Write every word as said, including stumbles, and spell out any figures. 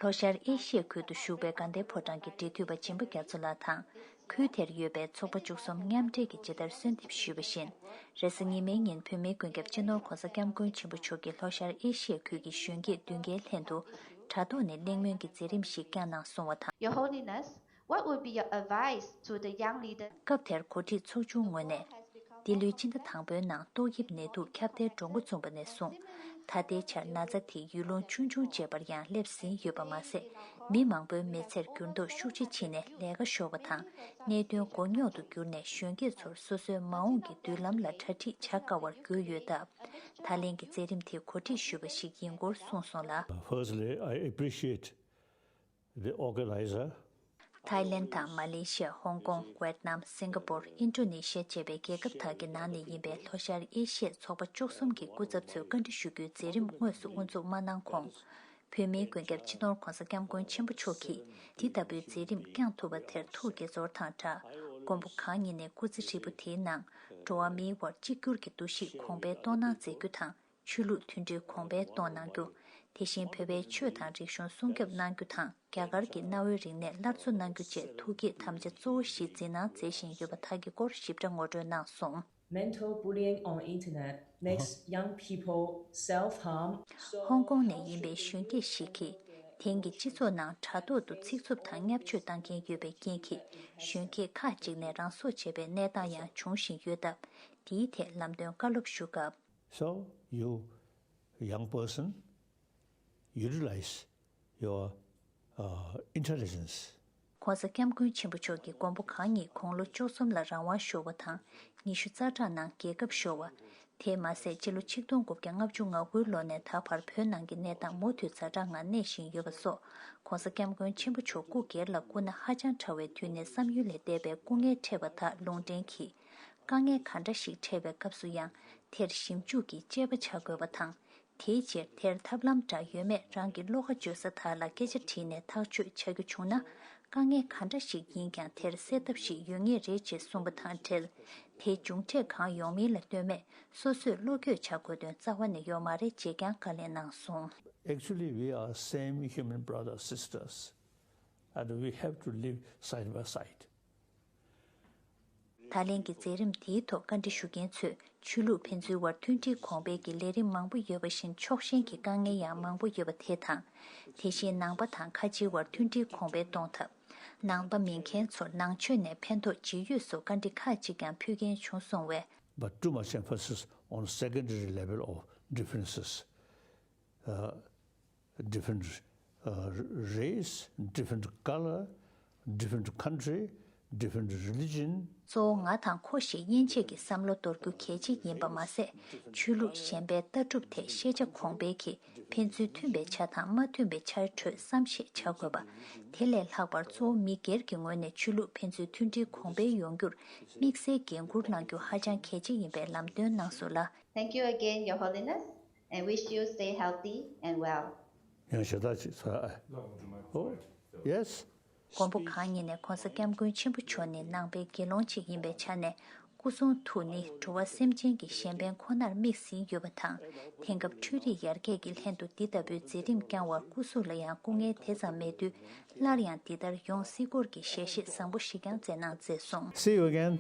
ལྷོ་ཤར་ཨེ་ཤི་ཡའི་ཁུལ་དུ་བཞུགས་པའི་དགའ་ལྡན་ཕོ་བྲང་གི་འབྲེལ་མཐུད་པ་སྦྱིན་པ་རྒྱ་མཚོ་ལགས་དང་། ཁུལ་དེར་ཡོད་པའི་ཚོགས་པ་བཅུ་གསུམ་མཉམ་འབྲེལ་གྱིས་ཇི་ལྟར་གསོལ་འདེབས་ཞུས་པ་བཞིན། རེས་གཟའ་ཉི་མའི་ཉིན་བོད་མིའི་མགོན་སྐྱབས་སྤྱི་ནོར་༧གོང་ས་༧སྐྱབས་མགོན་ཆེན་པོ་མཆོག་གིས་ལྷོ་ཤར་ཨེ་ཤི་ཡའི་ཁུལ་གྱི་གཞོན་སྐྱེས་བདུན་བརྒྱའི་ལྷན་དུ་དྲ་ཐོག་ནས་གླེང་མོལ་གྱི་མཛད་རིམ་ཞིག་བསྐྱངས་གནང་སོང་བ་དང་། Your Holiness, what would be your advice to the young leaders? སྐབས་དེར་འགོ་ཁྲིད་ཚོགས་ཆུང་ངོས་ནས། འདི་ལོའི་སྤྱི་ཟླ་དང་པོའི་ནང་ཏོག་དབྱིབས་ནད་དུག་ཁྱབ་གདལ་འགྲོ་འགོ་བཙུགས་པ་ནས་བཟུང་། ད་ལྟའི་ཆར་ན་ཚ་དེ་ཡུལ་ལུང་ཆུང་ཆུང་བཅས་པར་ཡང་སླེབས་ཟིན་ཡོད་པ་མ་ཟད། མི་མང་པོའི་མི་ཚེར་འགྱུར་ལྡོག་ཤུགས་ཆེ་ཕྱིན་ནས་ལས་ཀ་ཤོར་བ་དང་། གནད་དོན་མགོ་རྙོག་ཏུ་གྱུར་ནས་གཞོན་སྐྱེས་ཚོར་སོ་སོའི་མ་འོངས་ཀྱི་མདུན་ལམ་ལ་གྲ་སྒྲིག་བྱ་དཀའ་བར་གྱུར་ཡོད་སྟབས། ད་ལན་གྱི་མཛད་རིམ་དེ་གོ་སྒྲིག་ཞུས་པ་ཞིག་ཡིན་སྐོར་གསུངས་སོང་ལ། Firstly, I appreciate the organizer. ཐའི་ལེན་དང་མ་ལེ་ཤི་ཡ། ཧོང་ཀོང་། ཝེད་ནམ། སིང་ག་པོར། ཨིན་ཌོ་ནེ་ཤི་ཡ་བཅས་པའི་རྒྱལ་ཁབ་དག་གི་ནང་ནས་ཡིན་པའི་ལྷོ་ཤར་ཨེ་ཤི་ཡའི་ཚོགས་པ་བཅུ་གསུམ་གྱི་སྐུ་ཚབ་ཚོས་བཀའ་འདྲི་ཞུ་རྒྱུའི་མཛད་རིམ་དངོས་སུ་དབུ་འཛུགས་མ་གནང་གོང་། བོད་མིའི་མགོན་སྐྱབས་སྤྱི་ནོར་༧གོང་ས་༧སྐྱབས་མགོན་ཆེན་པོ་མཆོག་གིས་འདི་ལྟ་བུའི་མཛད་རིམ་བསྐྱངས་ཐུབ་པ་དེར་ཐུགས་དགྱེས་ཚོར་དང་སྦྲགས། མགོན་པོ་གང་ཉིད་ནས་སྐུ་ཚེ་ཧྲིལ་པོ་དེའི་ནང་འགྲོ་བ་མིའི་དབར་གཅིག་གྱུར་གྱི་འདུ་ཤེས་གོང་འཕེལ་གཏོང་གནང་མཛད་རྒྱུ་དང་། ཆོས་ལུགས་མཐུན་སྒྲིལ་གོང་འཕེལ་གཏོང་གནང་རྒྱུ། དེ་བཞིན་བོད་པའི་ཆོས་དང་རིག་གཞུང་སྲུང་སྐྱོབ་གནང་རྒྱུ་དང་། རྒྱ་གར་གྱི་གནའ་བོའི་རིག་གནས་སླར་གསོ་གནང་རྒྱུ་བཅས་ཐུགས་བསྐྱེད་དམ་བཅའ་གཙོ་བོ་བཞི་འཛིན་གནང་མཛད་བཞིན་ཡོད་པ་དག་གི་སྐོར་ཞིབ་ཕྲ་ངོ་སྤྲོད་གནང་སོང་། Mental bullying on internet makes young people self-harm. ཧོང་ཀོང་ནས་ཡིན་པའི་གཞོན་སྐྱེས་ཤིག་གིས། དེང་གི་སྤྱི་ཚོགས་ནང་དྲ་ཐོག་ཏུ་ཚིག་རྩུབ་དང་བརྙས་བཅོས་བཏང་མཁན་ཡོད་པའི་རྐྱེན་གྱིས། གཞོན་སྐྱེས་ཁག་ཅིག་ནས་རང་སྲོག་བཅད་པའི་གནས་སྟངས་ཡང་འབྱུང་བཞིན་ཡོད་སྟབས། འདིའི་ཐད་ལམ་སྟོན་བཀའ་སློབ་ཞུ་སྐབས། So you, young person, utilize your uh, intelligence. ༸གོང་ས་༸སྐྱབས་མགོན་ཆེན་པོ་མཆོག་གིས་མགོན་པོ་གང་ཉིད་དགུང་ལོ་བཅུ་གསུམ་ལ་རང་དབང་ཤོར་བ་དང་། ཉི་ཤུ་རྩ་གྲངས་ནང་རྒྱལ་ཁབ་ཤོར་བ། དེས་མ་ཟད་ཕྱི་ལོ་ཆིག་སྟོང་དགུ་བརྒྱ་ལྔ་བཅུ་ང་དགུའི་ལོ་ནས་ད་བར་བོད་ནང་གི་གནས་སྟངས་མུ་མཐུད་ཛ་དྲག་ངང་གནས་བཞིན་ཡོད་པ་སོགས། ༸གོང་ས་༸སྐྱབས་མགོན་ཆེན་པོ་མཆོག་སྐུ་སྒེར་ལ་སྐུ་ན་ཧ་ཅང་ཕྲ་བའི་དུས་ནས་བསམ་ཡུལ་ལས་འདས་པའི་སྐུ་ངལ་འཕྲད་པ་དག་ལུང་འདྲེན་གྱིས། དཀའ་ངལ་ག་འདྲ་ཞིག་འཕྲད་པའི་སྐབས་སུ་ཡང་དེར་ཞིབ་འཇུག་གིས་དཔྱད་པ་བྱ་དགོས་པ་དང་། དེའི་ཕྱིར་དེར་ཐབས་ལམ་འདྲ་ཡོད་མེད་རང་གི་བློ་ཁ་བརྗོད་ས་དག་ལ་སྐད་ཆ་དྲིས་ནས་ཐག་གཅོད་བྱ་རྒྱུ་བྱུང་ན། དཀའ་ངལ་ག་འདྲ་ཞིག་ཡིན་ཀྱང་དེར་སེལ་ཐབས་ཤིག་ཡོད་ངེས་རེད་ཅེས་གསུངས་པ་དང་འབྲེལ། དེའི་མཇུག་འབྲས་གང་ཡོང་མིན་ལ་ལྟོས་མེད་སོ་སོས་བློ་འགྱོད་བྱ་དགོས་དོན་རྩ་བ་ནས་ཡོད་མ་རེད་ཅེས་ཀྱང་བཀའ་ལན་གནང་སོང་། Actually, we are same human brothers, sisters, and we have to live side by side. ད་ལན་གྱི་མཛད་རིམ་དེའི་ཐོག་བཀའ་འདྲི་ཞུ་མཁན་ཚོས་ཆོས་ལུགས་ཕན་ཚུན་དབར་མཐུན་སྒྲིལ་གོང་འཕེལ་གྱི་ལས་རིམ་མང་པོ་ཡོད་པ་བཞིན་ཕྱོགས་ཞེན་གྱི་དཀའ་ངལ་ཡང་མང་པོ་ཡོད་པ་དེ་དང་། དེ་བཞིན་ནང་པ་དང་ཁ་ཆེའི་དབར་མཐུན་སྒྲིལ་གོང་འཕེལ་གཏོང་ཐབས། ནང་པ་མིན་མཁན་ཚོར་ནང་ཆོས་ནས་ཕན་ཐོགས་ཇི་ཡོད་སོགས་བཀའ་འདྲི་ཁག་ཅིག་ཀྱང་ཕུལ་མཁན་བྱུང་སོང་བས། But too much emphasis on secondary level of differences. Uh, different uh, race, different color, different country, different religion. གཙོ་བོ་ང་དང་ཁོ་ཞེས་དབྱེ་འབྱེད་ཀྱི་བསམ་བློ་དོར་རྒྱུ་གལ་ཆེ་ཡིན་པ་མ་ཟད། ཆོས་ལུགས་གཞན་པའི་ལྟ་གྲུབ་ཐད་ཤེས་བྱ་གོང་འཕེལ་གྱིས་ཕན་ཚུན་མཐུན་པའི་ཆ་དང་མ་མཐུན་པའི་ཆའི་ཁྲོད་བསམ་ཤེས་བྱ་དགོས་པ། དེ་ལས་ལྷག་པར་གཙོ་བོ་མི་སྒེར་གྱི་ངོས་ནས་ཆོས་ལུགས་ཕན་ཚུན་མཐུན་སྒྲིལ་གོང་འཕེལ་ཡོང་རྒྱུར་དམིགས་བསལ་འགན་འཁུར་གནང་རྒྱུ་ཧ་ཅང་གལ་ཆེ་ཡིན་པའི་ལམ་སྟོན་གནང་སོང་ལ། Thank you again, Your Holiness, and wish you stay healthy and well. ཡང་ཞེ་དྲག་ཅིག་ཚོར་ཨ། ཨོ། Yes. མགོན་པོ་གང་ཉིད་ནས་༸གོང་ས་༸སྐྱབས་མགོན་ཆེན་པོ་མཆོག་ནི་ནང་པའི་དགེ་སློང་ཅིག་ཡིན་པའི་ཆ་ནས། སྐུ་གསུང་ཐུགས་ནི་འགྲོ་བ་སེམས་ཅན་གྱི་གཞན་ཕན་ཁོ་ནར་དམིགས་ཟིན་ཡོད་པ་དང་། དེང་སྐབས་འཕྲུལ་རིག་ཡར་རྒྱས་ཀྱི་ལྷན་དུ་འདི་ལྟ་བུའི་མཛད་རིམ་བསྐྱང་བར་སྐུ་གཟུགས་ལ་ཡང་སྐུ་ངལ་དེ་ཙམ་མེད་དུས། སླར་ཡང་འདི་ལྟར་ཡོང་སྲིད་སྐོར་གྱི་ཞལ་བཞེས་བཟང་པོ་ཞིག་ཀྱང་མཛད་གནང་མཛད་སོང་། See you again.